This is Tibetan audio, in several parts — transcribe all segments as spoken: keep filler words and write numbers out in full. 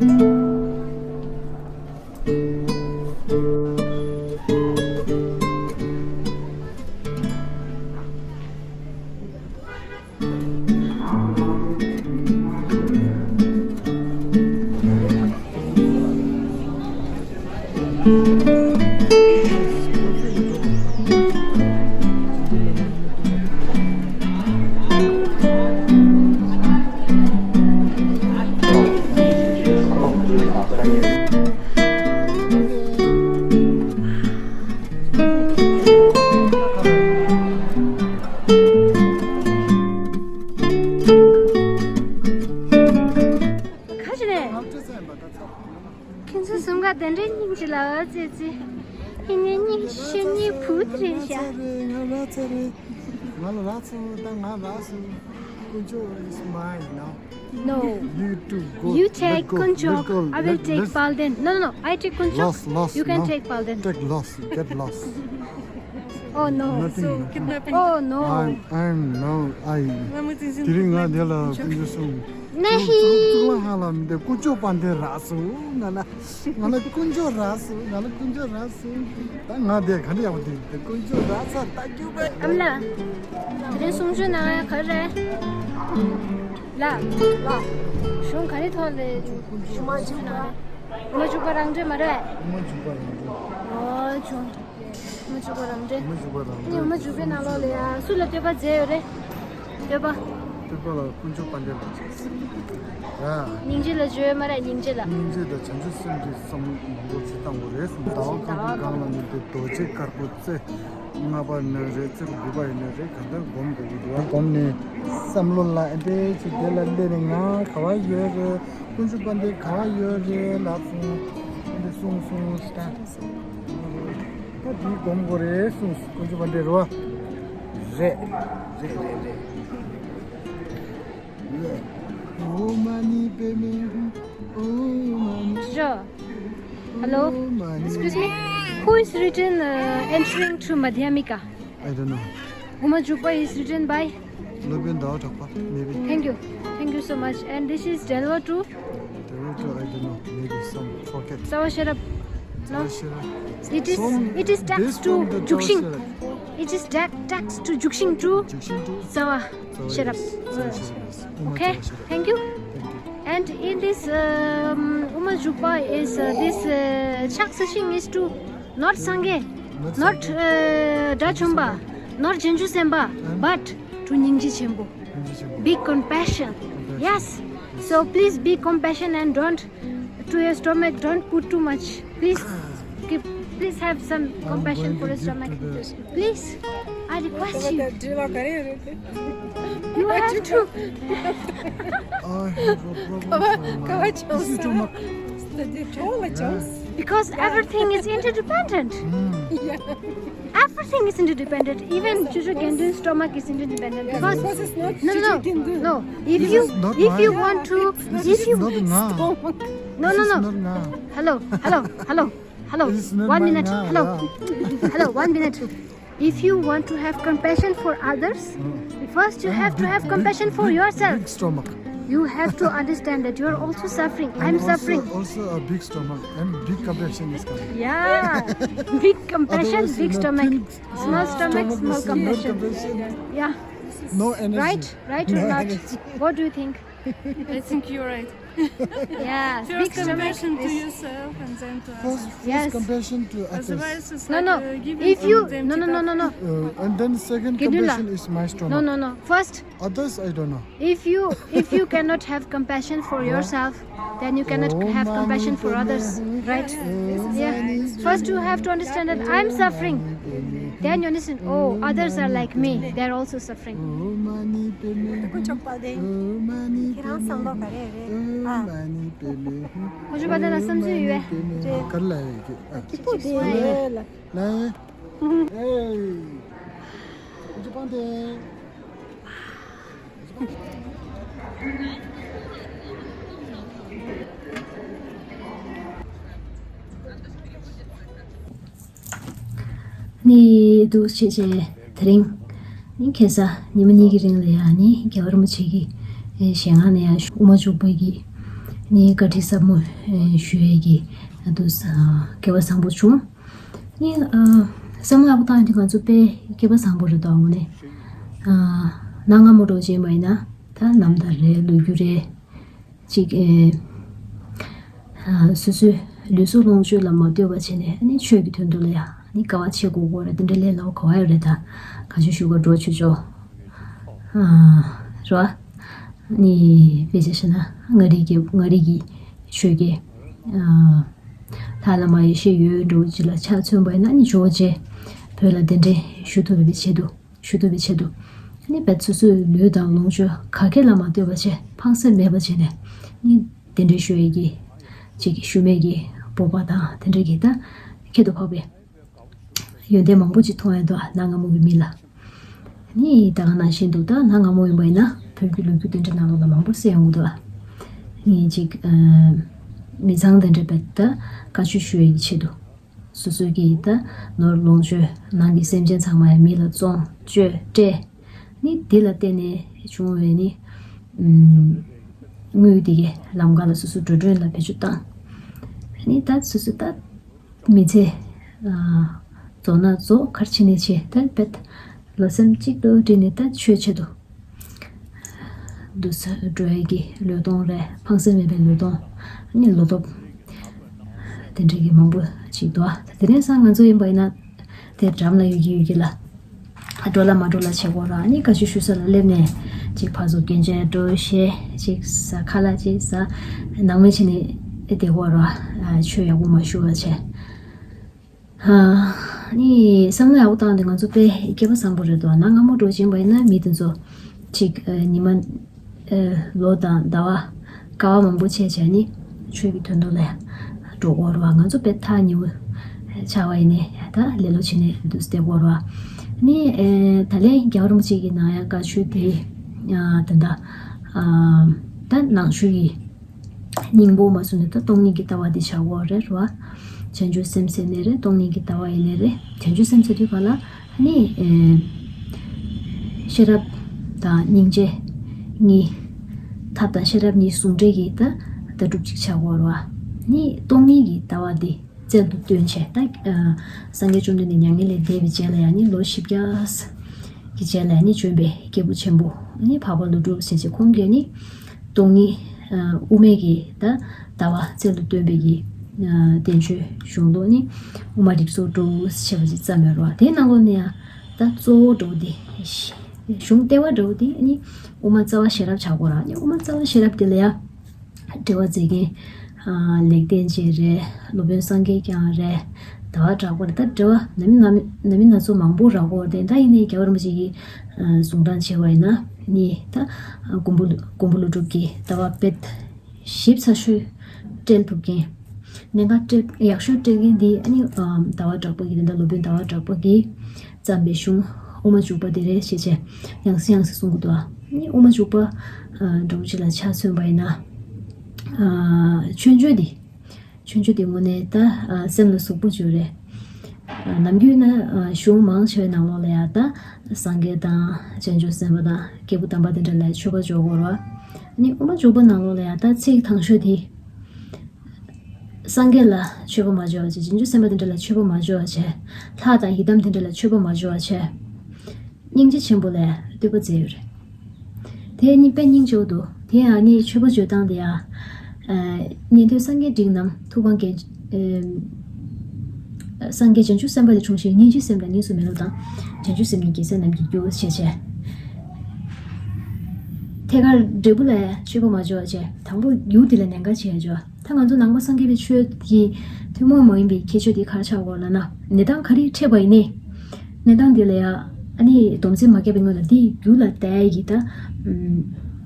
ཁ་ཅིག་ནས། ཁྱེད་ཚོ་གསུམ་ཀ་དེ་འདྲའི་སྙིང་རྗེ་ལ་ཨ་ཙི་ཙི། ཧི་ནི་སྙིང་ཤི་ནི་བུ་དེ་རེད་ཤག་ང་ར་ཚ་རེད། ང་ལ་ར་ཚ་ད་ང་ར་ཚ། དཀོན་མཆོག is mine now. No. You too. Go. You take Kunchok. I will take Palden. No, no, no. I take Kunchok. Loss, loss. You can take Palden. Take loss. Get loss. Oh no. Nothing. Oh no. I'm, I'm no. I. དེ་རིང་ང་འདི་ལ་དཀོན་མཆོག་གསུམ། ནེ་ཧི། ཙུག་ལ་ཧ་ལ་མི་འདི་དཀོན་མཆོག་པ་འདི་ར་སུ་ང་ལ། ང་ལ་དཀོན་མཆོག་ར་སུ། ང་ལ་དཀོན་མཆོག་ར་སུ། ད་ང་དེ་ག་འདྲ་ཡག་པོ་འདུག་དེ་དཀོན་མཆོག་ར་ས་ད་རྒྱུག་པས། ཨ་མ་ལགས། དེ་རིང་གསུང་ཆོས་གནང་ཡ་ག་རེ་རེད། ལགས། ལགས། གཞུང་ག་རེ་ཐོག་ལས་གཞུང་གསུང་ཆོས་གནང་རེད། དབུ་མ་འཇུག་པ་རང་འགྲེལ་མ་རེད། དབུ་མ་འཇུག་པ་རང་འགྲེལ། ཨོ་བྱུང་། དབུ་མ་འཇུག་པ་རང་འགྲེལ། དབུ་མ་འཇུག་པ་རང་འགྲེལ། ནི་དབུ་མ་འཇུག་པའི་ནང་ལོགས་ལ་ཡ་སུ་ལ་བསྟོད་པ་མཛད་ཡོད་རེད། བསྟོད་པ། བསྟོད་པ་ལ་དཀོན་མཆོག་དཔལ་ལྡན་ལ་བྱས། ཡ། སྙིང་རྗེ་ལ་བརྗོད་མ་རེད། སྙིང་རྗེ་ལ། སྙིང་རྗེ་དང་བྱང་ཆུབ་སེམས་ཀྱི་བསམ་བློ་མང་པོ་ཅིག་བཏང་དགོས་རེད་གསུངས། ཟླ་བ་གང་གི་སྒང་ལ་ནི་དེ་རྡོ་རྗེ་དཀར་པོ་རྩེ་ལྔ་པ་ནས་རེད། རྩེ་དགུ་པ་ཡིན་ནའི་རེད། གང་ལྟར་སྒོམ་དགོས་ཀྱི་འདུག་སྒོམ་ནས་བསམ་བློ་ལ་ཨེ་འདྲས་ཅིག་དེ་ལ་སླེབས་ནས་ང་ག་བ་ཡོད་རེད། དཀོན་མཆོག་དཔལ་ལྡན་ག་བ་ཡོད་རེད་ལབ་སོང་། ཨེ་འདྲས་གསུངས་སོང་ད། ད་དེ་སྒོམ་དགོས་རེད་གསུངས། དཀོན་མཆོག་དཔལ་ལྡན་རེད་བ། རེད། རེད་རེད་རེད། ཨོཾ་མ་ཎི་པདྨེ་ཧཱུྃ། ཨོཾ་མ་ཎི། Sure. Hello. ཨོཾ་མ་ཎི། Excuse me. Who is written, uh, entering to Madhyamika? I don't know. དབུ་མ་འཇུག་པ is written by? སློབ་དཔོན་ཟླ་བ་གྲགས་པ། Maybe. Thank you. Thank you so much. And this is Delva to? Delva to, I don't know. Maybe some forget. Sawa Sherab. No. Sawa Sherab. It is, some it is tax based to from the Jukshin. Sawa Sherab. It is ta-, tax to Jukshin to? Jukshin to? Sawa Sherab. Sawa Sherab. Okay. Thank you. Thank you. And in this, um, Uma Jukpa is, uh, this, uh, Chak Sashing is to not Sangye, not, uh, Dachumba, not Jenju Semba, but to Nyingji Chembo. Be compassion. Yes. So please be compassion and don't, to your stomach, don't put too much. Please keep, please have some compassion for your stomach. Please, I request you. You have to. I have a problem for my stomach. Because everything is interdependent. Everything is interdependent. Even Chuchu Gendu's stomach is interdependent. Because no, no, no. If you, if you want to, if you, no, no, no. Hello, hello, hello, hello. One minute. Hello, hello. One minute. If you want to have compassion for others, first you have to have compassion for yourself. Big stomach. You have to understand that you are also suffering. I'm suffering. Also a big stomach and big compassion is coming. Yeah. Big compassion, big stomach. Small stomach, small compassion. Yeah. No energy. Right? Right or not? What do you think? I think you're right. Yeah. First big stomach compassion to yourself and then to others. First, first compassion to others. Otherwise, it's like, uh, giving them to the. No, no. If you, no, no, no, no, no. Uh, and then second compassion is my stomach. No, no, no. First, others, I don't know. If you, if you cannot have compassion for yourself, then you cannot have compassion for others, right? Yeah. First, you have to understand that I'm suffering. Then you understand, oh, others are like me. They're also suffering. ཁྱེད་རང་བསམ་བློ་ག་རེ་རེད་ཨ། ཁོ་ཚོ་བ་དེ་ལ་བསམ་ཚུལ་ཡོད་པས། ག་རེ་ལབ་ཡོད་ཀྱི་ཨ། སྐྱིད་པོ་དེ་ལ། ལ། ཨེ། ཁོ་ཚོ་བ་དེ། ནི་འདུག་བྱས་བྱས་དེ་རིང་ནི་ཁ་སང་ཉི་མ་གཉིས་ཀྱི་རིང་ལ་ཡང་ནི་རྒྱལ་བ་རིན་པོ་ཆེ་གི་ཞལ་སྔ་ནས་ཡང་དབུ་མ་འཇུག་པ་གི་ ནི་བཀའ་དྲིན་ཟབ་མོ་ཞུ་ཡས་ཀྱི་ཨ་དུ་སྐལ་བ་བཟང་པོ་བྱུང་། ནི་བསམ་བློ་ཡག་པོ་བཏང་ཡོད་དུས་ང་ཚོ་དཔེ་སྐལ་བ་བཟང་པོ་རེད་དོ་དངོས་གནས། གནའ་སྔ་མོ་འདྲ་བྱས་པ་ཡིན་ན་ད་ནམ་ཟླ་རེད་ལོ་རྒྱུས་རེད། ཅིག་ཨེ། ཨ། སོ་སོའི་ལུས་སྲོག་ལོངས་སྤྱོད་ལ་མ་ལྟོས་པ་བྱས་ནས་ཨ་ནི་ཆོས་ཀྱི་དོན་དུ་ལ་ཡང་ཨ་ནི་དཀའ་བ་སྤྱད་དགོས་ཀྱི་རེད། དེ་འདྲ་ལས་སླ་པོ་ག་བ་ཡོད་རེད། ད་ག་ཚོད་ཞུ་ག་འགྲོ་ཆོག་ཆོག་ཨ། རེད་བ། ཨ་ནི་དཔེ་ཆ་བཞག་ན་མངའ་རིས་ཀྱི་མངའ་རིས་ཀྱི་ཆོས་ཀྱི་ཨ། ལྷ་བླ་མ་ཡེ་ཤེས་འོད་འདྲ་བོ་ཅིག་ལ་ཆ་མཚོན་པ་ཡིན་ན་ཨ་ནི་ཇོ་བོ་རྗེ་བོད་ལ་གདན་འདྲེན་ཞུ་ཐུབ་པའི་ཆེད་དུ། ཞུ་ཐུབ་པའི་ཆེད་དུ། ཨ་ནི་བེད་སོ་སོའི་ལུས་དང་ལོངས་སྤྱོད་ག་གེ་ལ་མ་ལྟོས་པ་བྱས་ཕངས་སེམས་མེད་པ་བྱས་ནས་ཨ་ནི་གདན་འདྲེན་ཞུ་ཡས་ཀྱི་ཅིག་ཞུ་མེད་ཀྱི་སྤོབས་པ་དང་དེ་འདྲ་གི་ད་ཁྱད་དུ་འཕགས་པའི་ཡོན་ཏན་མང་པོ་ཅིག་མཐོང་ཡས་འདུག་གནའ་སྔ་མོ་གི་མི་ལ། ཨ་ནི་ད་ག་ནང་བཞིན་དུ་ད་གནའ་སྔ་མོ་ཡིན་པ་ཡིན་ན་བོད་ཀྱི་ལོ་རྒྱུས་དེ་འདྲ་ནང་ལོགས་ལ་མང་པོ་གསལ་ཡོང་གི་འདུག་ཨ་ནི་ཅིག་མི་ཚང་དེ་འདྲ་བེད་ད་བཀའ་ཆོས་ཞུ་ཡས་ཀྱི་ཆེད་དུ། སོ་སོའི་གི་ད་ནོར་ལོངས་སྤྱོད་ནང་གི་སེམས་ཅན་ཚང་མ་ཡང་མི་ལ་བཙོང་སྤྱོད་སྤྲད། ནི་འདི་ལ་བརྟེན་ནས་བྱུང་བའི་ནི་ཨུམ། དངུལ་འདི་གའི་ལམ་ཁ་ལ་སོ་སོ་འགྲོ་གྲོན་ལ་བེད་སྤྱོད་བཏང་། ནི་ད་སོ་སོ་ད་མི་ཚེ་ཨ། རྫོགས་ན་རྫོགས་གར་ཕྱིན་ནས་ཕྱིན་ད་བེད་ལོ་སེམས་གཅིག་ཏུ་དྲིལ་ནས་ད་ཆོས་ཆེད་དུ། འདུག་སེ་འགྲོ་ཡས་ཀྱི་ལུས་གཏོང་རེད། ཕངས་སེམས་མེད་པའི་ལུས་གཏོང་ནི་ལོ་ཏོག་དེ་འདྲ་གི་མང་པོ་ཅིག་འདུག་ཨ་དེ་རིང་སང་ང་ཚོ་ཡིན་པ་ཡིན་ན་དེ་འགྲམ་ལ་ཡོད་ཀྱི་ཡོད་ཀྱི་ལ་འགྲོ་ལ་མ་འགྲོ་ལ་བྱེད་དགོས་ར། ནི་བཀའ་ཆོས་ཞུ་ས་ལ་སླེབས་ནས་ཅིག་ཕར་ཚུར་སྐད་ཆ་འགྲོ་བཤད་ཅིག་ཟ་ཁ་ལག་ཅིག་ཟ་ནང་མི་བྱས་ནས་བསྡད་དགོས་ར། ཆོས་ཡག་པོ་མ་ཞུ་བ་བྱས། ནི་བསམ་བློ་ཡག་པོ་བཏང་སྟེ་ང་ཚོ་དཔེ་སྐལ་བ་བཟང་པོ་རེད་དོ། གནའ་སྔ་མོ་འགྲོ་བཞིན་པ་ཡིན་ན་མི་དེ་ཚོ་ཅིག་ཉི་མ་ལོ་དང་ཟླ་བ་སྐར་མ་མང་པོ་བྱས་བྱས་ནི་ཆོས་ཀྱི་དོན་དུ་ལ་འགྲོ་དགོས་རེད་བ། ང་ཚོ་དཔེ་ཐག་ཉེ་བོ་ཆགས་པ་ཡིན་ནའི་ད་ལེ་ལོ་བྱས་ནས་འདུག་སེ་བསྡད་དགོས་རེད་བ། ནི་ད་ལན་རྒྱལ་བ་རིན་པོ་ཆེ་གི་གནང་ཡ་བཀའ་ཆོས་དེ་ད་ད་ནང་ཆོས་ཀྱི་སྙིང་པོ་མ་བཟུང་ནས་ད་སྟོང་ཉིད་ཀྱི་ལྟ་བ་འདི་བྱ་དགོས་རེད་བ། བྱང་ཆུབ་སེམས་ཟེར་ནི་རེད། སྟོང་ཉིད་ཀྱི་ལྟ་བ་ཡིན་ནི་རེད། བྱང་ཆུབ་སེམས་ཟེར་དུས་ག་ལ་ནི་ཤེས་རབ་དང་སྙིང་རྗེ་གཉིས། ཐབས་དང་ཤེས་རབ་གཉིས་ཟུང་འབྲེལ་གྱི་ད་ལྟ་གྲུབ་ཅིག་བྱ་དགོས་རེད་བ། ནི་སྟོང་ཉིད་ཀྱི་ལྟ་བ་འདི་རྩལ་དུ་བཏོན་བྱས་ད་སངས་རྒྱས་བཅོམ་ལྡན་འདས་མྱ་ངན་ལས་འདས་པའི་རྗེས་ལ་ཡང་ནི་ལོ་བཞི་བརྒྱ་གི་རྗེས་ལ་ཡང་ནི་བྱོན་པའི་སྐྱེས་བུ་ཆེན་པོ་ནི་འཕགས་པ་ཀླུ་སྒྲུབ་ཟེར་བྱས་ཁོང་གིས་ནི་སྟོང་ཉིད་དབུ་མའི་གི་ད་ལྟ་བ་རྩལ་དུ་བཏོན་པའི་གི་བསྟན་བཅོས་གཞུང་ལུགས་ནི་དབུ་མ་རིགས་ཚོགས་འདྲ་བོ་ཞེས་པ་ཅིག་བརྩམས་ཡོད་རེད་བ། དེའི་ནང་ལོགས་ནས་ཡང་ད་གཙོ་བོ་འདྲ་བོ་དེ་གཞུང་ལྟེ་བ་འདྲ་བོ་དེ་ནི་དབུ་མ་རྩ་བ་ཤེས་རབ་བྱ་དགོས་ར། ནི་དབུ་མ་རྩ་བ་ཤེས་རབ་དེ་ལ་ཡང་འགྲེལ་པ་མཛད་མཁན་ལེགས་ལྡན་འབྱེད་རེད། སློབ་དཔོན་སངས་རྒྱས་བསྐྱངས་རེད། ཟླ་བ་གྲགས་པ་རེད། ད་འགྲེལ་པ་ན་མི་ན་མི་ན་མི་སྣ་ཚོགས་མང་པོ་རག་གི་རེད། ད་ཡིན་ནའི་རྒྱལ་བ་རིན་པོ་ཆེ་གིས་གསུང་དྲང་བྱས་པ་ཡིན་ན་ནི་ད་མགོན་པོ་མགོན་པོ་ཀླུ་སྒྲུབ་ཀྱི་ལྟ་བ་དཔེ་ཞིབ་ཚགས་ཤོས་སྤྲད་ཐུབ་མཁན། གནད་འགག་སྤྲད་ཡག་ཤོས་སྤྲད་མཁན་འདི་ཨ་ནི་ཟླ་བ་གྲགས་པ་གི་དེ་འདྲ་སློབ་དཔོན་ཟླ་བ་གྲགས་པ་གིས་བརྩམས་པའི་གཞུང་དབུ་མ་འཇུག་པ་དེ་རེད་ཞེས་བྱས་ཡང་སེ་ཡང་སེ་གསུང་གི་འདུག་ཨ་ནི་དབུ་མ་འཇུག་པ་འདྲ་བོ་ཅིག་ལ་ཆ་མཚོན་པ་ཡིན་ན་ཆོས་འབྱུང་འདི་ཆོས་འབྱུང་འདི་དངོས་གནས་ད་སེམས་ལ་ཟུག་པོ་བྱུང་རེད། ནམ་རྒྱུན་ན་གཞུང་མང་ཆེ་བའི་ནང་ལོགས་ལ་ཡང་ད་སངས་རྒྱས་དང་བྱང་ཆུབ་སེམས་དཔའ་དང་སྐྱེས་བུ་དམ་པ་དེ་འདྲ་ལ་མཆོད་པ་འཇོག་དགོས་རེད་བ། ཨ་ནི་དབུ་མ་འཇུག་པ་ནང་ལོགས་ལ་ཡང་ད་ཚིག་དང་ཤོས་དེ། སངས་རྒྱས་ལ་མཆོད་པ་མ་བྱས་པ་བྱས། བྱང་ཆུབ་སེམས་དཔའ་དེ་འདྲ་ལ་མཆོད་པ་མ་བྱས་པ་བྱས། ལྷ་དང་ཡི་དམ་དེ་འདྲ་ལ་མཆོད་པ་མ་བྱས་པ་བྱས། སྙིང་རྗེ་ཆེན་པོ་ལ་བསྟོད་པ་མཛད་ཡོད་རེད། དེ་ནི་དཔེ་སྙིང་རྗེ་པོ་འདུག་དེ་ཡང་ནི་མཆོད་པ་བརྗོད་སྟངས་དེ་ཡང་། ཉན་ཐོས་སངས་རྒྱས་འབྲིང་རྣམས་ཐུབ་དབང་གིས། སངས་རྒྱས་བྱང་ཆུབ་སེམས་དཔའ་ལས་འཁྲུངས་ཤིང་། སྙིང་རྗེ་སེམས་དང་གཉིས་སུ་མེད་པ་དང་། བྱང་ཆུབ་སེམས་ནི་རྒྱལ་སྲས་རྣམས་ཀྱི་རྒྱུ་ཞེས་བྱས། ཐད་ཀར་འབྲས་བུ་ལ་མཆོད་པ་མ་བྱས་པ་བྱས། དང་པོ་རྒྱུ་དེ་ལ་གནད་འགག་བྱས་ཡོད། ད་ང་ཚོ་ནང་པ་སངས་རྒྱས་པའི་ཆོས་ཀྱི་ཐུན་མོང་མ་ཡིན་པའི་ཁྱད་ཆོས་དེ་ག་རེ་ཆགས་ཀྱི་ཡོད་ལབ་ན། གནས་སྟངས་ག་རེ་འཕྲད་པ་ཡིན་ནའི། གནས་སྟངས་དེ་ལ་ཡང་ཨ་ནི་སྡོམ་ཚིག་མ་སྐྱེས་པའི་སྔོན་ལ་དེའི་རྒྱུ་ལ་བལྟ་ཡས་ཀྱི་ད་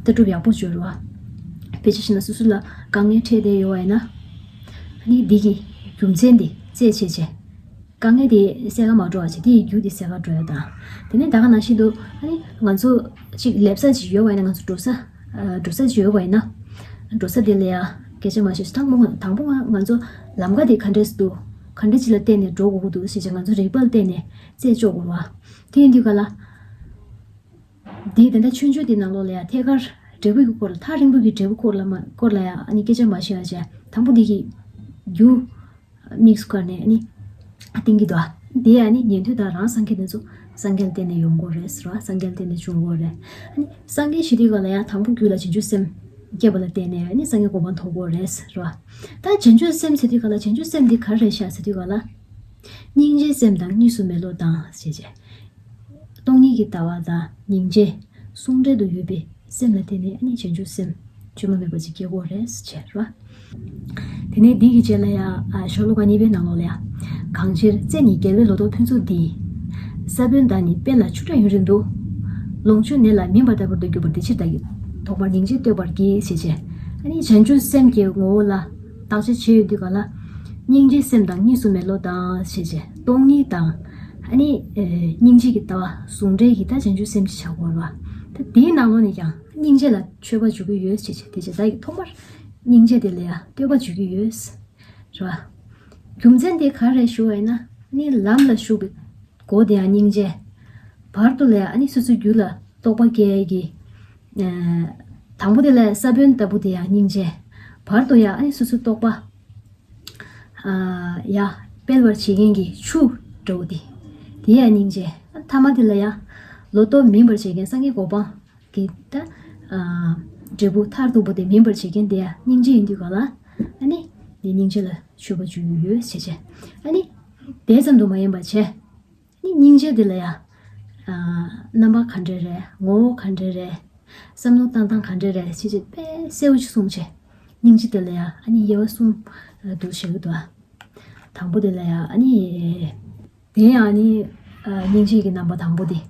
ལྟ་གྲུབ་ཡག་པོ་བྱོས་རོགས། དཔེ་ཆ་བཞག་ན་སོ་སོ་ལ་དཀའ་ངལ་འཕྲད་བསྡད་ཡོད་པ་ཡིན་ན། ཨ་ནི་འདི་གི་རྒྱུ་མཚན་དེ་རྩད་ཆད་བྱས། དཀའ་ངལ་དེ་སེལ་ག་མ་འགྲོ་བ་བྱས། དེ་ཡི་རྒྱུ་དེ་སེལ་ག་འགྲོ་ཡ་དང་། དེ་ནས་ད་ག་ནང་བཞིན་དུ་ཨ་ནི་ང་ཚོ་གཅིག་སླེབས་ས་ཅིག་ཡོད་པ་ཡིན་ན། ང་ཚོ་འགྲོ་ས་འགྲོ་ས་ཅིག་ཡོད་པ་ཡིན་ན། འགྲོ་ས་དེ་ལ་ཡ་སྐད་ཆ་མ་བཤད། དང་པོ་དང་པོ་ང་ང་ཚོ་ལམ་ཁ་དེ་ག་འདྲས་འདུག་ག་འདྲས་ཅིག་ལ་བརྟེན་ནས་འགྲོ་དགོས་ཀྱི་འདུག་ཞེས་བྱས་ང་ཚོ་རིག་པ་ལ་བརྟེན་ནས་རྩད་གཅོད་དགོས་པ། དེ་ཡིན་དུས་ག་ལ། དེ་དེ་འདྲ་ཆོས་འབྱུང་དེ་ནང་ལོགས་ལ་ཡང་ཐད་ཀར་ འབྲས་བུ་གི་སྐོར་ལ་ཐག་རིང་པོ་གི་འབྲས་བུ་སྐོར་ལ་མ་སྐོར་ལ་ཡང་ཨ་ནི་སྐད་ཆ་མ་བཤད་ཨ་ཅེ། དང་པོ་འདི་གི་རྒྱུ་དམིགས་སུ་བཀར་ནས་ཨ་ནི་བསྟན་གྱི་འདུག་ཨ། དེ་ཨ་ནི་ཉན་ཐོས་དང་རང་སངས་རྒྱས་དེ་ཚོ་སངས་རྒྱས་ལ་བརྟེན་ནས་ཡོང་གི་རེད་ཟེར་བ། སངས་རྒྱས་ལ་བརྟེན་ནས་བྱུང་གི་རེད། ཨ་ནི་སངས་རྒྱས་བྱེད་དུས་ག་ལ་ཡང་དང་པོ་རྒྱུད་ལ་བྱང་ཆུབ་སེམས་སྐྱེས་པ་ལ་བརྟེན་ནས་ཨ་ནི་སངས་རྒྱས་གོ་འཕང་ཐོབ་གི་རེད་ཟེར་བ། ད་བྱང་ཆུབ་སེམས་ཟེར་དུས་ག་ལ་བྱང་ཆུབ་སེམས་འདི་ག་རེ་རེད་ཤག་ཟེར་དུས་ག་ལ། སྙིང་རྗེའི་སེམས་དང་གཉིས་སུ་མེད་བློ་དང་ཞེས་བྱས། སྟོང་ཉིད་ཀྱི་ལྟ་བ་དང་སྙིང་རྗེ་ཟུང་འབྲེལ་དུ་ཡོད་པའི་སེམས་ལ་བརྟེན་ནས་ནི་བྱང་ཆུབ་སེམས་བཅོས་མ་མེད་པ་ཅིག་སྐྱེ་དགོས་རེད་ཟེར་བ། དེ་ནས་འདི་གི་རྗེས་ལ་ཡང་ཤོ་ལོ་ཀ་གཉིས་པའི་ནང་ལོགས་ལ་ཡང་། གང་ཕྱིར་རྩེ་ནི་རྒྱལ་བའི་ལོ་ཏོག་ཕུན་ཚོགས་འདི། ས་བོན་དག་ནི་དཔལ་ལ་ཆུ་སྒྲ་ཡུན་རིང་དུ། ལོངས་སྤྱོད་ནད་ལ་མིན་པ་ལྟ་བུར་འདོད་གྱུར་པ་འདི་ཕྱིར་བདག་གིས་ཐོག་མར་སྙིང་རྗེ་བསྟོད་པར་བགྱི་ཞེས་བྱས། ཨ་ནི་བྱང་ཆུབ་སེམས་ཀྱི་ངོ་བོ་ལ་བརྟག་དཔྱད་བྱེད་ཡོང་དུས་ག་ལ། སྙིང་རྗེའི་སེམས་དང་གཉིས་སུ་མེད་བློ་དང་ཞེས་བྱས། སྟོང་ཉིད་དང་། ཨ་ནི། སྙིང་རྗེ་གི་ལྟ་བ་ཟུང་འབྲེལ་གྱི་ད་བྱང་ཆུབ་སེམས་ཅིག་བྱ་དགོས་རེད་བ། ད་དེའི་ནང་ལོགས་ནས་ཀྱང་སྙིང་རྗེ་ལ་མཆོད་པ་བྱེད་ཀྱི་ཡོད་ཞེས་བྱས། དེ་བྱས་ད་ཡི་ཐོག་མར་སྙིང་རྗེ་དེ་ལ་ཡང་བསྟོད་པ་བྱེད་ཀྱི་ཡོད། རེད་བ། རྒྱུ་མཚན་དེ་ག་རེ་ཞུ་བ་ཡིན་ན་ནི་ལམ་ལ་ཞུགས་པའི་སྒོ་དེ་ཡང་སྙིང་རྗེ། བར་དུ་ལ་ཡང་ཨ་ནི་སོ་སོའི་རྒྱུད་ལ་རྟོགས་པ་སྐྱེ་གི། དང་པོ་དེ་ལ་ས་བོན་ལྟ་བུ་དེ་ཡང་སྙིང་རྗེ། བར་དུ་ཡང་ཨ་ནི་སོ་སོའི་རྟོགས་པ། ཡ། སྤེལ་བར་བྱེད་མཁན་གྱི་ཆུ་འདྲ་བོ་དེ། དེ་ཡང་སྙིང་རྗེ། ཐ་མ་དེ་ལ་ཡང་། ལོ་ཏོག་མིན་པར་བྱེད་མཁན་སངས་རྒྱས་གོ་འཕང་གི་ད། འབྲས་བུ་མཐར་ཐུག་པ་དེ་མིན་པར་བྱེད་མཁན་དེ་ཡང་སྙིང་རྗེ་ཡིན་དུས་ག་ལ། ཨ་ནི། དེ་སྙིང་རྗེ་ལ་མཆོད་པ་བྱེད་རྒྱུ་ཡོད་ཞེས་བྱས། ཨ་ནི། དེ་ཙམ་དུ་མ་ཡིན་པར་བྱས། ནི་སྙིང་རྗེ་འདི་ལ་ཡང་། རྣམ་པ་ག་འདྲ་རེད། ངོ་བོ་ག་འདྲ་རེད། བསམ་བློ་བཏང་སྟངས་ག་འདྲ་རེད་ཅེས་བྱས་དཔེ་གསལ་བོ་ཞིག་གསུངས་བྱས། སྙིང་རྗེ་འདི་ལ་ཡང་ཨ་ནི་དབྱེ་བ་གསུམ་དུ་བཞག་གི་འདུག་ཨ། དང་པོ་འདི་ལ་ཡང་ཨ་ནི། དེ་ཡང་ཨ་ནི། སྙིང་རྗེ་གི་རྣམ་པ་དང་པོ་འདི།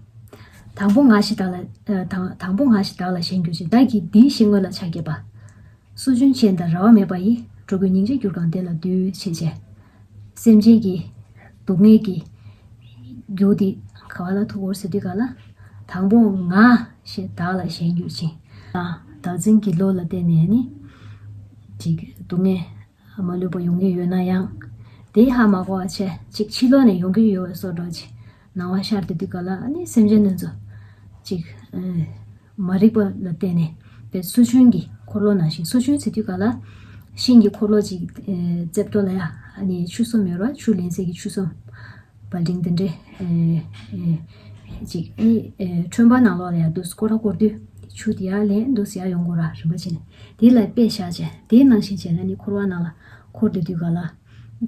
དང་པོ་ང་ཞེས་བདག་ལ། དང་དང་པོ་ང་ཞེས་བདག་ལ་ཞེན་གྱུར་ཅིང་བདག་གིས་འདི་ཞེས་དངོས་ལ་ཕྱག་བགྱིས་པ། སོ་ཆུན་ཅན་དང་ར་བ་མེད་པ་ཡི། འགྲོ་ཀུན་སྙིང་རྗེར་གྱུར་གང་དེ་ལ་འདུད་ཅེས་བྱས། སེམས་ཅན་གྱི་སྡུག་བསྔལ་གྱི་རྒྱུ་དེ་ག་བ་ལ་ཐུག་གོ་ཟེར་དུས་ག་ལ། དང་པོ་ང་ཞེས་བདག་ལ་ཞེན་གྱུར་ཅིང་། བདག་འཛིན་གྱི་བློ་ལ་བརྟེན་ནས་ནི། ཅིག་སྡུག་བསྔལ་མ་ལུས་པ་ཡོང་གི་ཡོད་ན་ཡང་། དེ་ཧ་མ་གོ་བ་བྱས་ཅིག་ཕྱི་ལོགས་ནས་ཡོང་གི་ཡོད་པའི་བཟོ་འདྲ་ཅིག་སྣང་བ་ཤར་བསྡད་དུས་ག་ལ་ཨ་ནི་སེམས་ཅན་དེ་ཚོ་ཅིག་མ་རིག་པ་ལ་བརྟེན་ནས་པའི་སོ་ཆུན་གྱི་འཁོར་ལོ་ནང་བཞིན། སོ་ཆུན་ཟེར་དུས་ག་ལ་ཤིང་གི་འཁོར་ལོ་ཅིག་རྩེ་ཏོ་ལ་ཡ་ཨ་ནི་ཆུ་གསུམ་ཡོད་ར། ཆུ་ལེན་སའི་གི་ཆུ་གསུམ་བལ་ཌིང་དེ་འདྲས་ཅིག་ཨ་ནི་ཁྲོན་པ་ནང་ལོགས་ལ་ཡ་འདུག་སྐོར་ར་བསྐོར་དུས་ཆུ་དེ་ཡ་ལེན་འདུག་ཡ་ཡོང་གོ་ར་རིམ་པ་བྱས་ནས་དེ་ལ་དཔེ་བཞག་བྱས་དེ་ནང་བཞིན་བྱས་ན་ནི་འཁོར་བ་ནང་ལ་འཁོར་བསྡད་དུས་ག་ལ་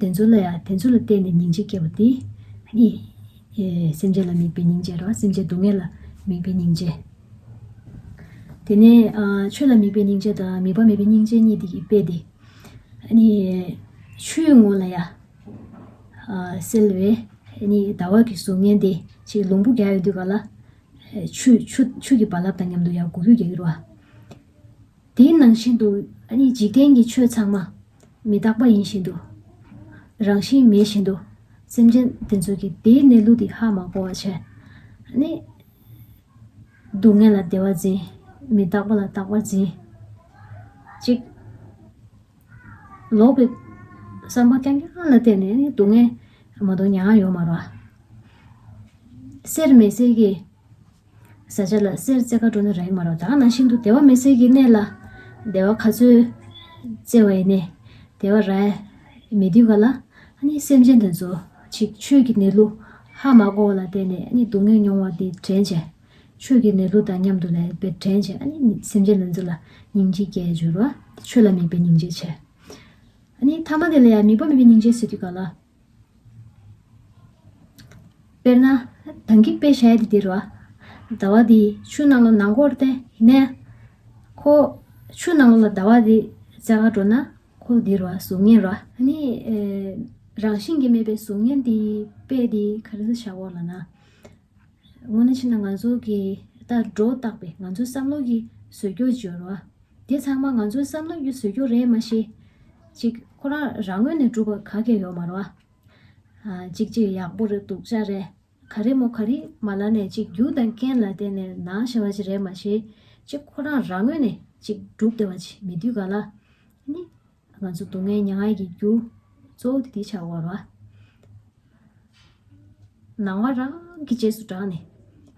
དེ་ཚོ་ལ་ཡ་དེ་ཚོ་ལ་བརྟེན་ནས་སྙིང་རྗེ་སྐྱེ་བ་དེ་ཨ་ནི། སེམས་ཅན་ལ་དམིགས་པའི་སྙིང་རྗེ་རེད་བ། སེམས་ཅན་སྡུག་བསྔལ་ལ་དམིགས་པའི་སྙིང་རྗེ། དེ་ནས་ཆོས་ལ་དམིགས་པའི་སྙིང་རྗེ་དང་དམིགས་པ་མེད་པའི་སྙིང་རྗེ་གཉིས་དེ་གི་དཔེ་དེ། ཨ་ནི་ཆུའི་ངོ་ལ་ཡ་གསལ་བའི་ཨ་ནི་ཟླ་བ་གི་གཟུགས་བརྙན་དེ་ཅིག་ལུང་པ་རྒྱག་ཡོང་དུས་ག་ལ། ཆུ་ཆུ་ཆུ་གི་རྦ་རླབས་དང་མཉམ་དུ་ཡ་འགུལ་སྐྱོད་རྒྱག་གི་རེད་བ། དེའི་ནང་བཞིན་དུ་ཨ་ནི་འཇིག་རྟེན་གྱི་ཆོས་ཚང་མ་མི་རྟག་པ་ཡིན་བཞིན་དུ། རང་བཞིན་མེད་བཞིན་དུ། སེམས་ཅན་དེ་ཚོ་གིས་དེའི་གནས་ལུགས་དེ་ཧ་མ་གོ་བ་བྱས། ཨ་ནི། སྡུག་བསྔལ་ལ་བདེ་བ་འཛིན། མི་རྟག་པ་ལ་རྟག་པར་འཛིན། གཅིག་ལོག་པའི་བསམ་པ་རྐྱང་རྐྱང་ལ་བརྟེན་ནས་ཨ་ནི་སྡུག་བསྔལ་མ་གཏོགས་མྱངས་ཡོད་མ་རེད་བ། གསེར་མེད་སའི་གི་བཟའ་བཅའ་ལ་གསེར་བཙལ་ག་འགྲོ་ན་རག་གི་མ་རེད། ད་ག་ནང་བཞིན་དུ་བདེ་བ་མེད་སའི་གི་གནས་ལ་བདེ་བ་ག་ཚོད་བཙལ་བ་ཡིན་ནའི་བདེ་བ་རག་མེད་དུས་ག་ལ་ཨ་ནི་སེམས་ཅན་དེ་ཚོ་ཅིག་ཆོས་ཀྱི་གནས་ལུགས་ཧ་མ་གོ་བ་ལ་བརྟེན་ནས་ཨ་ནི་སྡུག་བསྔལ་མྱོང་བ་དེ་དྲན་བྱས། ཆོས་ཀྱི་གནས་ལུགས་དང་མཉམ་དུ་ལ་དཔེ་དྲན་བྱས་ཨ་ནི་སེམས་ཅན་དེ་ཚོ་ལ་སྙིང་རྗེ་སྐྱེ་འགྱུར་བ། ཆོས་ལ་དམིགས་པའི་སྙིང་རྗེ་བྱས། ཨ་ནི་ཐ་མ་དེ་ལ་ཡང་དམིགས་པ་མེད་པའི་སྙིང་རྗེ་ཟེར་དུས་ག་ལ། དཔེར་ན། ད་གིན་དཔེ་བཞག་ཡ་དེ་འདི་རེད་བ། ཟླ་བ་འདི་ཆུ་ནང་ལ་ནང་སྐོར་ཏེ་ཡིན་ནའི། ཁོ། ཆུ་ནང་ལ་ཟླ་བ་འདི་བཙལ་ག་འགྲོ་ན་ཁོ་འདི་རེད་བ་གཟུགས་བརྙན་རེད་བ། ཨ་ནི། རང་བཞིན་གྱིས་མེད་པའི་གཟུགས་བརྙན་འདི་དཔེ་འདི་ག་རེ་ཟེར་བཞག་འོ་ལབ་ན། དངོས་གནས་བྱས་ན་ང་ཚོ་གི་ད་སྒྲོ་བཏགས་པའི་ང་ཚོའི་བསམ་བློ་གི་བཟོ་བཀོད་ཅིག་ཡོད་རེད་བ། དེ་ཚང་མ་ང་ཚོའི་བསམ་བློ་གི་བཟོ་བཀོད་རེད་མ་གཞི། ཅིག་ཁོ་རང་རང་ངོས་ནས་གྲུབ་པ་ག་གེ་ཡོད་མ་རེད་བ། ཅིག་ཅིག་ཡག་པོ་རེད་སྡུག་ཅག་རེད། ག་རེ་མོ་ག་རེ་མ་ལབ་ནས་ཅིག་རྒྱུ་དང་རྐྱེན་ལ་བརྟེན་ནས་ནང་ཤེས་པ་ཅིག་རེད་མ་གཞི། ཅིག་ཁོ་རང་རང་ངོས་ནས་ཅིག་གྲུབ་བསྡད་པ་ཅིག་མེད་དུས་ག་ལ། ནི། ང་ཚོ་སྡུག་བསྔལ་མྱང་ཡ་གི་རྒྱུ་གཙོ་བོ་དེ་དེ་ཆགས་ཡོད་རེད་བ། ནང་བ་རང་གི་རྗེས་སུ་འབྲངས་ནས་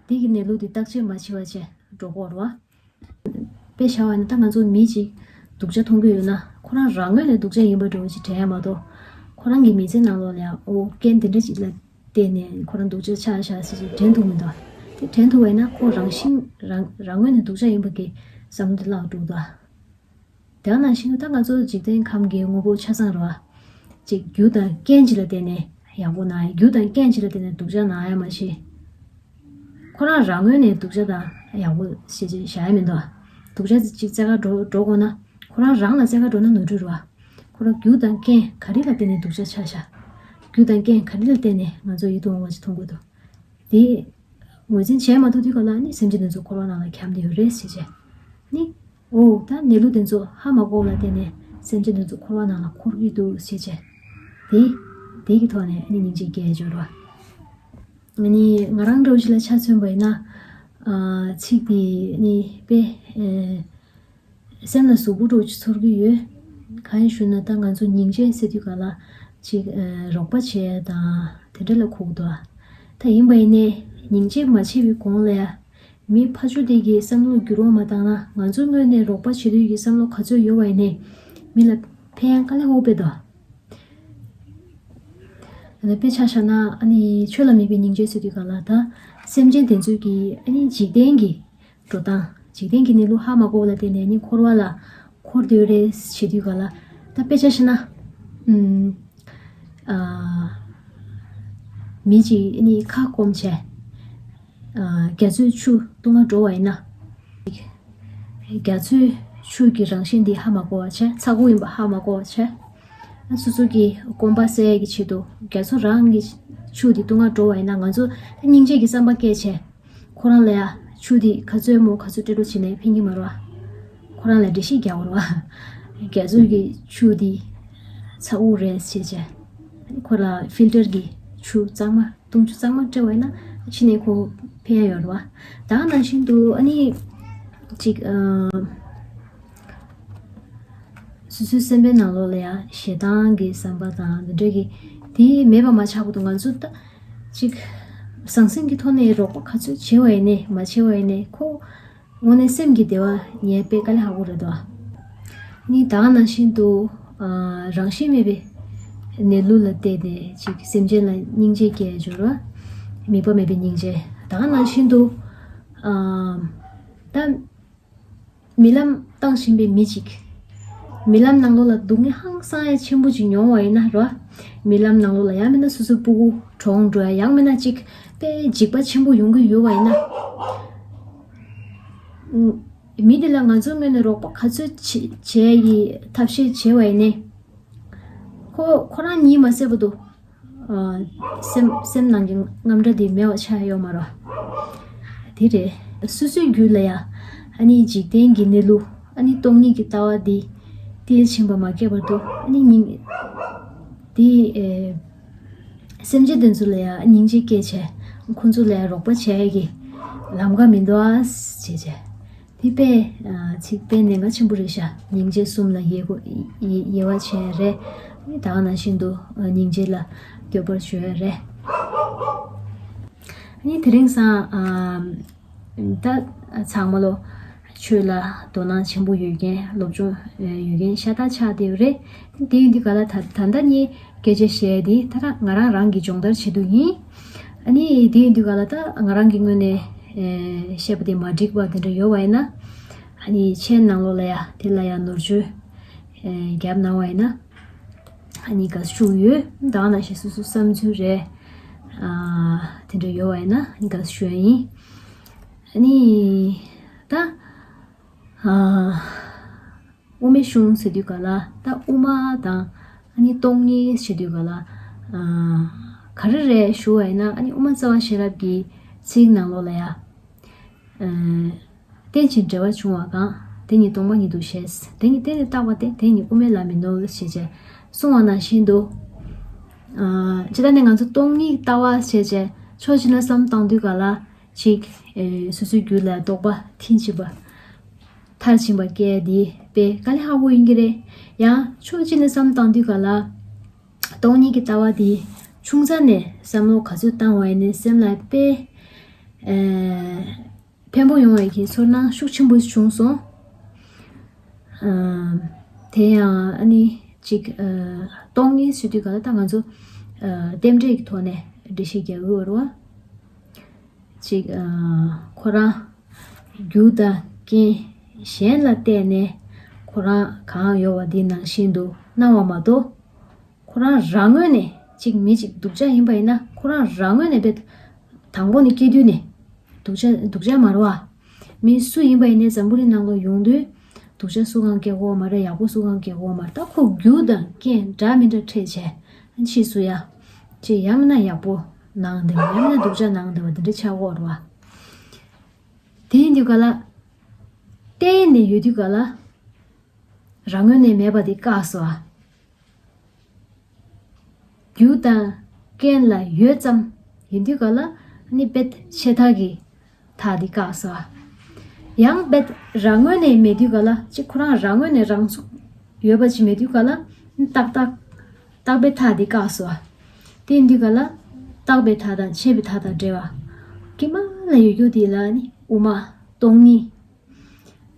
དེ་གི་གནས་ལུགས་དེ་བརྟག་དཔྱད་མ་བྱས་པ་བྱས་འགྲོ་གི་ཡོད་རེད་བ། དཔེ་བཞག་པ་ཡིན་ན་ད་ང་ཚོ་མི་གཅིག་སྡུག་ཅག་མཐོང་གི་ཡོད་ན་ཁོ་རང་རང་ངོས་ནས་སྡུག་ཅག་ཡིན་པ་འདྲ་བོ་ཅིག་དྲན་ཡ་མ་གཏོགས། ཁོ་རང་གི་མི་ཚེ་ནང་ལོགས་ལ་ཡང་ཨོ་རྐྱེན་དེ་འདྲ་ཅིག་ལ་བརྟེན་ནས་ཁོ་རང་སྡུག་ཅག་ཆགས་ཤག་ཟེར་ཅིག་དྲན་ཐུབ་མི་འདུག་དེ་དྲན་ཐུབ་པ་ཡིན་ན་ཁོ་རང་བཞིན་རང་རང་ངོས་ནས་སྡུག་ཅག་ཡིན་པ་གི་བསམ་བློ་དེ་བརླག་འགྲོ་གི་འདུག་དེ་ནང་བཞིན་དུ་ད་ང་ཚོ་འཇིག་རྟེན་ཁམས་ཀྱི་དངོས་པོ་ཆ་ཚང་རེད་བ། ཅིག་རྒྱུ་དང་རྐྱེན་གཅིག་ལ་བརྟེན་ནས་ཡག་པོ་ན་ཡ། རྒྱུ་དང་རྐྱེན་གཅིག་ལ་བརྟེན་ནས་སྡུག་ཅག་ན་ཡ་མ་གཞི། ཁོ་རང་རང་ངོས་ནས་སྡུག་ཅག་དང་ཡག་པོ་ཞེས་ཅིག་བཞག་ཡ་མི་འདུག་སྡུག་ཅག་ཅིག་རྩེ་ག་འགྲོ་འགྲོ་དགོས་ན་ཁོ་རང་རང་ལ་རྩེ་ག་འགྲོ་ན་ནོར་འཁྲུལ་རེད་བ། ཁོ་རང་རྒྱུ་དང་རྐྱེན་ག་རེ་ལ་བརྟེན་ནས་སྡུག་ཅག་ཆགས་ཤག་རྒྱུ་དང་རྐྱེན་ག་རེ་ལ་བརྟེན་ནས་ང་ཚོ་ཡིད་དུ་འོང་བ་ཅིག་མཐོང་དགོས་འདུག་དེ་ངོས་འཛིན་བྱས་མ་ཐུབ་དུས་ག་ལ་ནི་སེམས་ཅན་དེ་ཚོ་འཁོར་བ་ནང་ལ་འཁྱམས་བསྡད་ཡོད་རེད་ཟེར་བྱས། ནི། འོ་ད་གནས་ལུགས་དེ་ཚོ་ཧ་མ་གོ་བ་ལ་བརྟེན་ནས་སེམས་ཅན་དེ་ཚོ་འཁོར་བ་ནང་ལ་འཁོར་གྱི་འདུག་ཟེར་བྱས། དེ། དེ་གི་ཐོག་ནས་ནི་སྙིང་རྗེ་སྐྱེ་འབྱོར་བ། ནི་ང་རང་འདྲ་བོ་ཞིག་ལ་ཆ་མཚོན་པ་ཡིན་ན། ཨ། ཚིག་དེ་ནི་དཔེ། ཨ། སེམས་ལ་ཟུག་པོ་འདྲ་བོ་ཅིག་ཚོར་གྱི་ཡོད། གང་ཡིན་ཞུ་ན་ད་ང་ཚོ་སྙིང་རྗེ་ཟེར་དུས་ག་ལ་ཅིག་ཨ། རོགས་པ་བྱེད་ཡ་དང་དེ་འདྲ་ལ་གོ་གི་འདུག་ད་ཡིན་པ་ཡིན་ནའི་སྙིང་རྗེ་མ་བྱས་པའི་གོང་ལ་ཡ། མི་ཕར་ཕྱོགས་དེ་གི་བསམ་བློ་འགྱུར་བ་མ་བཏང་ན་ང་ཚོའི་ངོས་ནས་རོགས་པ་བྱེད་འདོད་ཀྱི་བསམ་བློ་ག་ཚོད་ཡོད་པ་ཡིན་ནའི་མི་ལ་ཕན་ཡ་དཀའ་ལས་ཁག་པོ་འདུག་ཨ་ནི་དཔེ་ཆ་བཞག་ན་ཨ་ནི་ཆོས་ལ་དམིགས་པའི་སྙིང་རྗེ་ཟེར་དུས་ག་ལ་ད་སེམས་ཅན་དེ་ཚོའི་གི་ཨ་ནི་འཇིག་རྟེན་གྱི་འགྲོ་སྟངས། འཇིག་རྟེན་གྱི་གནས་ལུགས་ཧ་མ་གོ་བ་ལ་བརྟེན་ནས་ནི་འཁོར་བ་ལ་འཁོར་སྡོད་རེད་བྱེད་དུས་ག་ལ། ད་དཔེ་ཆ་བཞག་ན། ཨུམ། ཨ། མི་གཅིག་ནི་ཁ་སྐོམ་བྱས། ཨ། རྒྱ་མཚོའི་ཆུ་བཏུང་ག་འགྲོ་བ་ཡིན་ན། རྒྱ་མཚོའི་ཆུ་གི་རང་བཞིན་འདི་ཧ་མ་གོ་བ་བྱས། ཚ་ཁུག་ཡིན་པ་ཧ་མ་གོ་བ་བྱས། ཨ། སོ་སོ་གི་སྐོམ་པ་སེལ་ཡས་ཀྱི་ཆེད་དུ་རྒྱ་མཚོ་རང་གི་ཆུ་འདི་བཏུང་ག་འགྲོ་བ་ཡིན་ན་ང་ཚོ་ད་སྙིང་རྗེ་གི་བསམ་པ་སྐྱེས་བྱས། ཁོ་རང་ལ་ཡ་ཆུ་དེ་ག་ཚོད་མོ་ག་ཚོད་སྤྲད་རོགས་བྱས་ནས་ཕན་གྱི་མ་རེད་བ། ཁོ་རང་ལ་འགྲེལ་བཤད་རྒྱག་དགོས་རེད་བ། རྒྱ་མཚོ་གི་ཆུ་དེ་ཚ་དབུགས་རེད་ཟེར་བྱས། ཁོ་ལ་ཕིལ་ཊར་གྱི་ཆུ་གཙང་མ་བཏུང་ཆུ་གཙང་མ་སྤྲད་པ་ཡིན་ན་ཕྱི་ནས་ཁོ་ཕན་ཡ་ཡོད་རེད་བ། ད་ག་ནང་བཞིན་དུ་ཨ་ནི་ཅིག་ཨ། སོ་སོའི་སེམས་པའི་ནང་ལོགས་ལ་ཡང་ཞེ་སྡང་གི་བསམ་པ་དང་འདི་འདྲ་གི་དེ་མེད་པ་མ་ཆགས་པ་དང་ང་ཚོ་ད་ཅིག་ཟང་ཟིང་གི་ཐོག་ནས་རོགས་པ་ག་ཚོད་བྱས་པ་ཡིན་ནའི་མ་བྱས་པ་ཡིན་ནའི་ཁོ་དངོས་གནས་སེམས་ཀྱི་བདེ་བ་ཉེས་པའི་དཀའ་ལས་ཁག་པོ་རེད་དོ། ནི་ད་ག་ནང་བཞིན་དུ་ཨ། རང་བཞིན་མེད་པའི་གནས་ལུགས་ལ་བལྟས་ཏེ་ཅིག་སེམས་ཅན་ལ་སྙིང་རྗེ་སྐྱེ་འབྱོར་བ། དམིགས་པ་མེད་པའི་སྙིང་རྗེ། ད་ག་ནང་བཞིན་དུ་ཨ། ད། རྨི་ལམ་བཏང་བཞིན་པའི་མི་གཅིག་རྨི་ལམ་ནང་ལོགས་ལ་སྡུག་བསྔལ་ཧང་སང་ཡ་ཆེན་པོ་ཅིག་མྱོང་བ་ཡིན་ན་རོ། རྨི་ལམ་ནང་ལོགས་ལ་ཡང་མིན་ན་སོ་སོའི་སྤུ་གུ་གྲོངས་འགྲོ་ཡ། ཡང་མིན་ན་ཅིག་དཔེ་འཇིགས་པ་ཆེན་པོ་ཡོང་གི་ཡོད་པ་ཡིན་ན། མི་དེ་ལ་ང་ཚོའི་ངོས་ནས་རོགས་པ་ག་ཚོད་བྱེད་བྱེད་ཡ་ཡི་ཐབས་ཤེས་བྱས་པ་ཡིན་ནའི། ཁོ་ཁོ་རང་ཉིད་མ་བསད་པ་དུ། ཨ། སེམས་སེམས་ནང་གི་དངངས་སྐྲག་དེ་མེད་པ་ཆགས་ཡོད་མ་རེད། དེ་རེད། སོ་སོའི་རྒྱུད་ལ་ཡ། ཨ་ནི་འཇིག་རྟེན་གྱི་གནས་ལུགས། ཨ་ནི་སྟོང་ཉིད་ཀྱི་ལྟ་བ་འདི། གཏེར་ཕྱིན་པ་མ་སྐྱེས་བར་དུ། ཨ་ནི་སྙིང་། འདི། ཨེ། སེམས་ཅན་དེ་ཚོ་ལ་ཡ་སྙིང་རྗེ་སྐྱེས་བྱས། ཁོ་ཚོ་ལ་ཡ་རོགས་པ་བྱས་ཀྱི། ལམ་ཁ་མི་འདུག་ཨ། བྱས་བྱས། དེ་དཔེ། ཨ། ཚིག་དཔེ་གནད་འགག་ཆེན་པོ་རེད་ཤག་སྙིང་རྗེ་གསུམ་ལ་དབྱེ་དགོས། དབྱེ་དབྱེ་བ་ཕྱེ་ཡ་རེད། ད་ག་ནང་བཞིན་དུ་སྙིང་རྗེ་ལ་བསྟོད་པར་ཞུ་ཡ་རེད། ཨ་ནི་དེ་རིང་སང་ཨ། ད་ཚང་མ་ལོ་ཆོས་ལ་དོ་སྣང་ཆེན་པོ་ཡོད་མཁན། སློབ་སྦྱོང་ཡོད་མཁན་ཤ་སྟག་ཆགས་བསྡད་ཡོད་རེད། དེ་ཡིན་དུས་ག་ལ་ད་ད་ལྟ་ངས་སྐད་ཆ་བཤད་ཡ་དེ་ད་ང་རང་རང་གི་སྦྱོང་བརྡར་ཆེད་དུ་ཡིན། ཨ་ནི་དེ་ཡིན་དུས་ག་ལ་ད་ང་རང་གི་ངོས་ནས་ཨེ། བཤད་པ་དེ་མ་འགྲིག་པ་དེ་འདྲ་ཡོད་པ་ཡིན་ན། ཨ་ནི་མཆན་ནང་ལོགས་ལ་ཡ་དེ་ལ་ཡ་ནོར་བཅོས་ཨེ། བརྒྱབ་གནང་བ་ཡིན་ན། ཨ་ནི་དགའ་བསུ་ཞུ་གི་ཡོད། ད་ག་ནང་བཞིན་སོ་སོའི་བསམ་ཚུལ་རེད། ཨ། དེ་འདྲ་ཡོད་པ་ཡིན་ན་ཨ་ནི་དགའ་བསུ་ཞུ་ཡ་ཡིན། ཨ་ནི་ད། ཨ། དབུ་མའི་གཞུང་ཟེར་དུས་ག་ལ་ད་དབུ་མ་དང་ཨ་ནི་སྟོང་ཉིད་ཟེར་དུས་ག་ལ། ཨ། ག་རེ་རེད་ཞུ་བ་ཡིན་ན་ཨ་ནི་དབུ་མ་རྩ་བ་ཤེས་རབ་ཀྱི་ཚིག་ནང་ལོགས་ལ་ཡ། ཨ། རྟེན་ཅིང་འབྲེལ་བར་འབྱུང་བ་གང་། དེ་ཉིད་སྟོང་པ་ཉིད་དུ་ཤེས། དེ་ཉིད་གཏན་ནས་བརྟགས་པ་སྟེ། དེ་ཉིད་དབུ་མའི་ལམ་ཡིན་ནོ། ཞེས་བྱས་གསུངས་པ་ནང་བཞིན་དུ། ཨ། ཇི་ལྟར་ནི་ང་ཚོ་སྟོང་ཉིད་ལྟ་བ་ཞེས་བྱས་ཕྱོགས་གཅིག་ནས་བསམ་བཏང་དུས་ག་ལ་ཅིག་ཨེ། སོ་སོའི་རྒྱུད་ལ་དོགས་པ་ཐེངས་གཅིག་པ། མཐར་ཕྱིན་པ་སྐད་འདི་དཔེ་དཀའ་ལས་ཁག་པོ་ཡིན་གྱི་རེད། ཡང་ཕྱོགས་གཅིག་ནས་བསམ་བཏང་དུས་ག་ལ། སྟོང་ཉིད་ཀྱི་ལྟ་བ་འདི་ཆུང་ཙག་ནས་བསམ་བློ་ག་ཚོད་བཏང་བ་ཡིན་ནའི་སེམས་ལ་དཔེ། ཨེ། ཕན་པོ་ཡོང་བའི་གི་ཚོར་སྣང་ཤུགས་ཆེན་པོ་བྱུང་སོང་། ཨ་དེ་ཡང་ཨ་ནི་ཅིག་ཨ་སྟོང་ཉིད་ཟེར་དུས་ག་ལ་ད་ང་ཚོ་ཨ་རྟེན་འབྲེལ་གྱི་ཐོག་ནས་འགྲེལ་བཤད་རྒྱག་གི་ཡོད་རེད་བ། ཅིག་ཨ་ཁོ་རང་རྒྱུ་དང་རྐྱེན་གཞན་ལ་བརྟེན་ནས་ཁོ་རང་གང་ཡོད་པ་འདི་ནང་བཞིན་དུ་སྣང་བ་མ་གཏོགས། ཁོ་རང་རང་ངོས་ནས་ཅིག་མི་ཅིག་སྡུག་ཅག་ཡིན་པ་ཡིན་ན་ཁོ་རང་རང་ངོས་ནས་དཔེ་དང་པོ་ནས་སྐྱེ་དུས་ནས་སྡུག་ཅག་སྡུག་ཅག་མ་རེད་བ། མི་སུ་ཡིན་པ་ཡིན་ནའི་འཛམ་བུ་གླིང་ནང་ལ་ཡོང་དུས་སྡུག་ཅག་སུ་གང་སྐྱེ་གོ་མ་རེད། ཡག་པོ་སུ་གང་སྐྱེ་གོ་མ་རེད། ད་ཁོ་རྒྱུ་དང་རྐྱེན་འདྲ་མི་འདྲ་འཕྲད་བྱས་ཕྱིས་སུ་ཡ་ཅིག་ཡང་མིན་ན་ཡག་པོ་ནང་བསྡད་པ་ཡང་མིན་ན་སྡུག་ཅག་ནང་བསྡད་པ་དེ་འདྲ་ཆགས་ཀྱི་ཡོད་རེད་བ། དེ་ཡིན་དུས་ག་ལ་བརྟེན་ནས་ཡོད་དུས་ག་ལ་རང་ངོས་ནས་མེད་པ་དེ་བཀག་སོང་ཨ། རྒྱུ་དང་རྐྱེན་ལ་ཡོད་ཙམ་ཡིན་དུས་ག་ལ་ནི་དཔེ་ཆད་མཐའ་གི་མཐའ་དེ་བཀག་སོང་ཨ། ཡང་དཔེ་རང་ངོས་ནས་མེད་དུས་ག་ལ་ཅིག་ཁོ་རང་རང་ངོས་ནས་རང་ཚུགས་ཡོད་པ་ཅིག་མེད་དུས་ག་ལ་ནི་རྟག་རྟག་རྟག་པའི་མཐའ་དེ་བཀག་སོང་ཨ། དེ་ཡིན་དུས་ག་ལ་རྟག་པའི་མཐའ་དང་ཆད་པའི་མཐའ་དང་བྲལ་བ། དཀྱིལ་མ་ལ་ཡོད་རྒྱུ་དེ་ལ་ནི་དབུ་མ་སྟོང་ཉིད།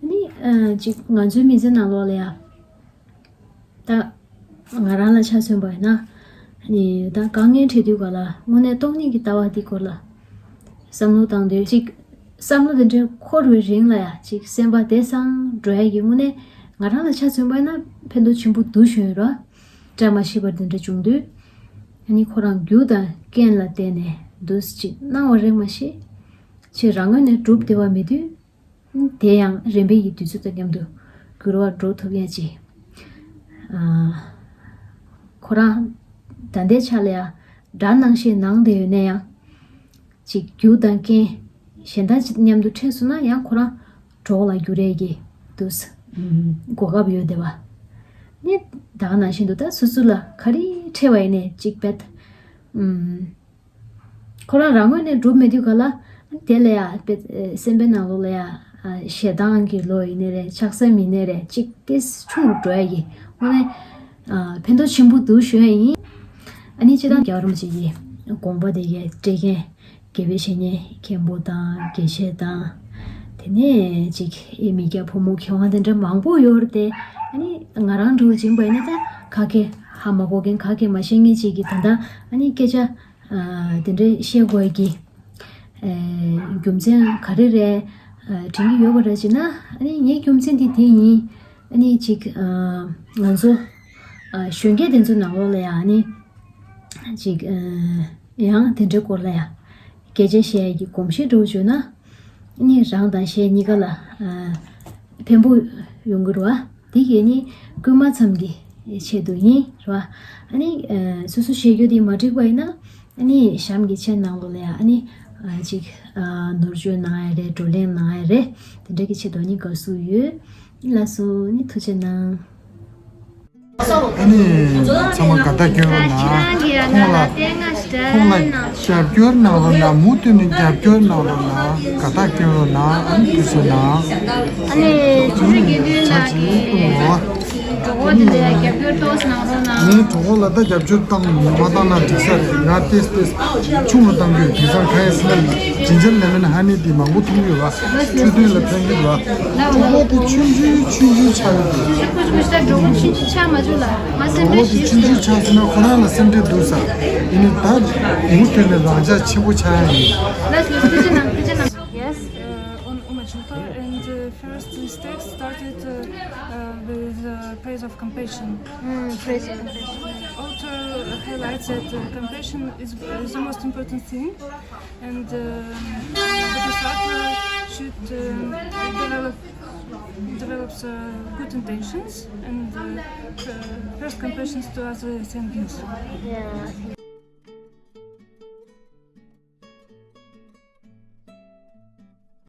ནི་ཨ་ཅིག་ང་ཚོའི་མི་ཚེ་ནང་ལོགས་ལ་ཡ། ད་ང་རང་ལ་ཆ་མཚོན་པ་ཡིན་ན། ནི་ད་དཀའ་ངལ་འཕྲད་དུས་ག་ལ་དངོས་གནས་སྟོང་ཉིད་ཀྱི་ལྟ་བ་འདི་སྐོར་ལ་བསམ་བློ་བཏང་དུས་ཅིག་བསམ་བློ་དེ་འདྲའི་འཁོར་བའི་རིང་ལ་ཡ་ཅིག་སེམས་པ་བདེ་སངས་འགྲོ་ཡ་གི་དངོས་གནས་ང་རང་ལ་ཆ་མཚོན་པ་ཡིན་ན་ཕན་ཐོགས་ཆེན་པོ་འདུག་ཞུ་ཡོད་ར། བཀྲ་མ་ཤིས་པ་དེ་འདྲ་བྱུང་དུས། ནི་ཁོ་རང་རྒྱུ་དང་རྐྱེན་ལ་བརྟེན་ནས་འདུག་ཅིག་སྣང་བ་རེད་མ་ཤེས། ཅིག་རང་ངོས་ནས་གྲུབ་བདེ་བ་མེད་དུས། དེ་ཡང་རིམ་པས་ཀྱི་དུས་ཚོད་དང་མཉམ་དུ་འགྱུར་བ་འགྲོ་ཐུབ་ཡ་ཅིག་ཨ། ཁོ་རང་ད་ལྟའི་ཆ་ལ་ཡང་དགྲ་ནང་བཞིན་ནང་བསྡད་ཡོད་ན་ཡང་། ཅིག་རྒྱུ་དང་རྐྱེན་གཞན་དག་ཅིག་མཉམ་དུ་འཕྲད་སོང་ན་ཡང་ཁོ་རང་གྲོགས་ལ་འགྱུར་ཡས་ཀྱི་དུས་གོ་སྐབས་ཡོད་བསྡད་པ། ནི་ད་ག་ནང་བཞིན་དུ་ད་སོ་སོ་ལ་ག་རེ་འཕྲད་པ་ཡིན་ནའི་ཅིག་དཔེ། ཁོ་རང་རང་ངོས་ནས་འགྲུབ་མེད་དུས་ག་ལ། དེ་ལ་ཡ་དཔེ་སེམས་པའི་ནང་ལོགས་ལ་ཡ། ཞེ་སྡང་གི་བློ་ཡིན་ནའི་རེད། ཆགས་སེམས་ཡིན་ནའི་རེད། ཅིག་ཏིས་ཆུང་རུ་འགྲོ་ཡ་ཡིན། དངོས་གནས་ཕན་ཐོགས་ཆེན་པོ་འདུག་ཞུ་ཡ་ཡིན། ཨ་ནི་སྤྱིར་བཏང་རྒྱལ་བ་རིན་པོ་ཆེ་ཡི་དགོངས་པ་དེ་གའི་སྤྲད་མཁན་དགེ་བའི་བཤེས་གཉེན་མཁན་པོ་དང་དགེ་བཤེས་དང་། དེ་ནས་ཅིག་ཨེ་མི་སྐྱ་ཕོ་མོ་མཁས་དབང་དེ་འདྲ་མང་པོ་ཡོད་རེད་དེ། ཨ་ནི་ང་རང་འདྲ་བོ་ཅིག་ཡིན་པ་ཡིན་ན་ད་ག་གེ་ཧ་མ་གོ་མཁན་ག་གེ་མ་ཤེས་མཁན་ཅིག་གིས་ད་ལྟ་ཨ་ནི་སྐད་ཆ་ཨ་དེ་འདྲ་བཤད་དགོས་ཀྱི་ཨེ་རྒྱུ་མཚན་ག་རེ་རེད། ཨ་དྲན་གྱི་ཡོད་པ་རེད་ཅེ་ན། ཨ་ནི་ངའི་རྒྱུ་མཚན་དེ་དེ་ཡིན། ཨ་ནི་ཅིག་ཨ་ང་ཚོ་ཨ་གཞོན་སྐྱེས་དེ་ཚོ་ནང་ལོགས་ལ་ཡང་ཨ་ནི་ཅིག་ཨ་ཡང་དེ་འདྲའི་སྐོར་ལ་ཡང་སྐད་ཆ་བཤད་ཡ་གི་གོམས་གཤིས་འདྲ་བོ་བྱུང་ན། ཨ་ནི་རང་དང་གཞན་གཉིས་ཀ་ལ་ཨ་ཕན་པོ་ཡོང་གི་རེད་བ། དེ་གས་ནི་སྐུལ་མ་མཚམས་ཀྱི་ཆེད་དུ་ཡིན་རེད་བ། ཨ་ནི་ཨ་སོ་སོ་བཤད་རྒྱུ་དེ་མ་འགྲིག་པ་ཡིན་ན། ཨ་ནི་གཤམ་གྱི་མཆན་ནང་ལོགས་ལ་ཡ་ཨ་ནི་ཨ་ཅིག་ཨ་ནོར་བཅོས་གནང་ཡ་རེད། བགྲོ་གླེང་གནང་ཡ་རེད། དེ་འདྲ་གི་ཆེད་དུ་ཨ་ནི་དགའ་བསུ་ཡོད། ལགས་སོ། ཨ་ནི་ཐུགས་རྗེ་གནང་། ཨ་ནི་ཚང་མ་དགའ་རྟགས་སྐྱོན་རོགས་གནང་། ཁོང་ལ་ཁོང་ལ་རྒྱབ་སྐྱོར་གནང་རོགས་གནང་། མུ་མཐུད་ནས་རྒྱབ་སྐྱོར་གནང་རོགས་གནང་། དགའ་རྟགས་སྐྱོན་རོགས་གནང་། ཨ་ནི་ཐུགས་རྗེ་གནང་། ཨ་ནི་ཆུ་ཚོད་དགེ་འདུན་ལགས་ཀྱིས་གྲོགས་པོ་དེ་ལ་རྒྱབ་སྐྱོར་ཏོག་ཙམ་གནང་རོགས་གནང་། ངས་གྲོགས་པོ་ལ་ད་རྒྱབ་སྐྱོར་བཏང་མ་བཏང་ན་འགྲིག་ས་རེད། ང་ཏེས་ཏེས་ཆུང་རུ་བཏང་རྒྱུ་དེང་སང་ག་ཡེ་སི་ལ་ཇིན་ཇར་ལེ་མོན་ཧ་ནི་དེ་མང་པོ་འཐུང་ཡོད་བ། འཕྲོད་བསྟེན་ལ་ཕན་གྱི་རེད་བ། གྲོགས་པོ་དེ་ཆུང་ཆུང་ཆུང་ཆུང་ཆགས་ཡོད་དེ། ཁོ་ཁོ་ད་གྲོགས་པོ་ཆུང་ཆུང་ཆགས་མ་བཅུག་ལ། ང་སེམས་ཁྲལ་ཞིག་ཆུང་ཆུང་ཆགས་སོང་ན་ཁོ་རང་ལ་སེམས་ཁྲལ་འདུག་ས། ཡིན་ནའི་ད་མུ་མཐུད་ནས་རང་ཅག་ཆེན་པོ་ཆགས་ཡ་ཡིན། ལགས་སོ། ཐུགས་རྗེ་གནང་། ཐུགས་རྗེ་གནང་། Yes, uh, on Uma Chumpa, and uh, first mistake started uh, uh, with uh, praise of compassion. Mm, praise of compassion. Author highlights that uh, compassion is, is the most important thing, and uh, Bodhisattva should uh, develop develops uh, good intentions and uh, uh, first compassions to other sentients. Yeah.